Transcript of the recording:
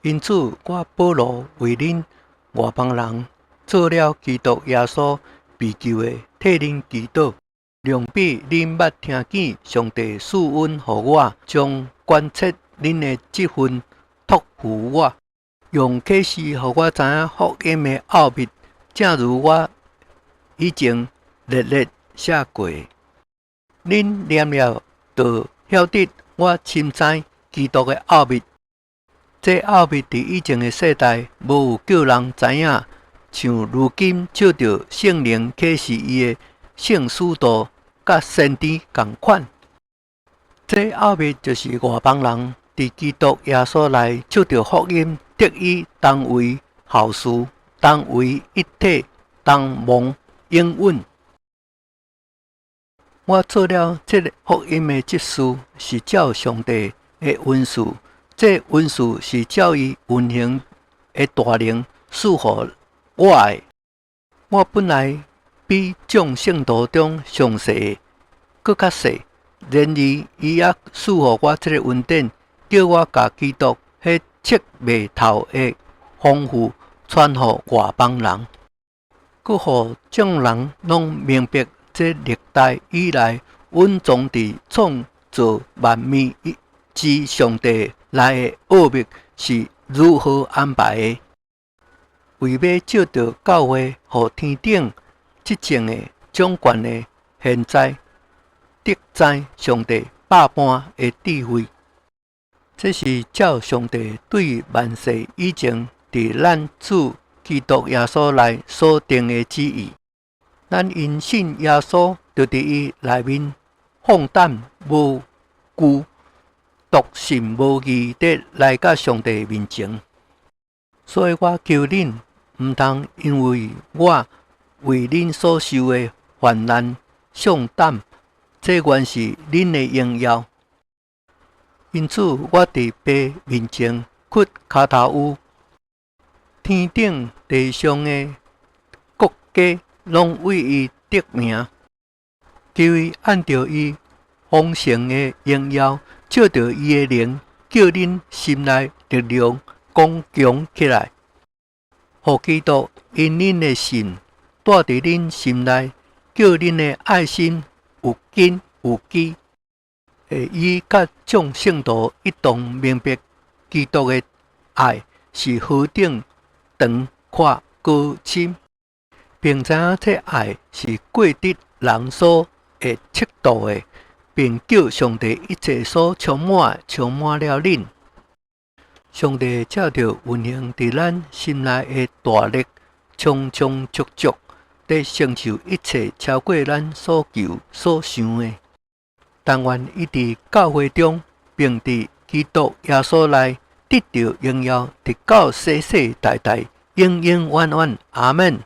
因此，我保羅為恁外邦人做了基督耶穌被囚的，替恁祈禱。量必恁捌聽見上帝賜恩予我，將關切恁的這份託付我，用啟示予我知影福音的奧秘，正如我以前略略寫過的。恁念了，就曉得我深知基督的奧秘。這奧秘佇以前的世代無有叫人知影，像如今藉著聖靈啟示伊的聖使徒佮先知仝款。這奧秘就是外邦人佇基督耶穌內藉著福音得以同為後嗣，同為一體，同蒙應允。我做了這个福音的執事，是照上帝的恩賜。這恩賜是照伊運行的大能賜予我的。我本來比眾聖徒中上細的，閣較細，然而伊猶賜予我這个恩典，叫我共基督彼測袂透的豐富傳予外邦人，閣予眾人攏明白這歷代以來隱藏佇創造萬物之上帝內的奧秘是如何安排的，為欲藉著教會，予天頂執政的掌權的現在得知上帝百般的智慧。這是照上帝對萬世以前佇咱主基督耶穌內所定的旨意。咱因信耶穌，就佇伊內面放膽無懼，篤信無疑地來到上帝面前。所以我求恁，毋通因為我為恁所受的患難喪膽，這原是恁的榮耀。因此，我佇父面前屈跤頭趺，天頂地上的各家攏為伊得名，求伊按著伊豐盛的榮耀，藉著伊的靈，叫恁心內力量剛強起來，予基督因恁的信住佇恁心內，叫恁的愛心有根有基，會以佮眾聖徒一同明白基督的愛是何等長闊高深，並知影這愛是過得人所會測度的，並叫上帝一切所充滿的充滿了恁。上帝照著運行佇咱心內的大力，充充足足地成就一切超過咱所求所想的。但願伊佇教會中，並佇基督耶穌內得著榮耀，直到世世代代，永永遠遠。阿們。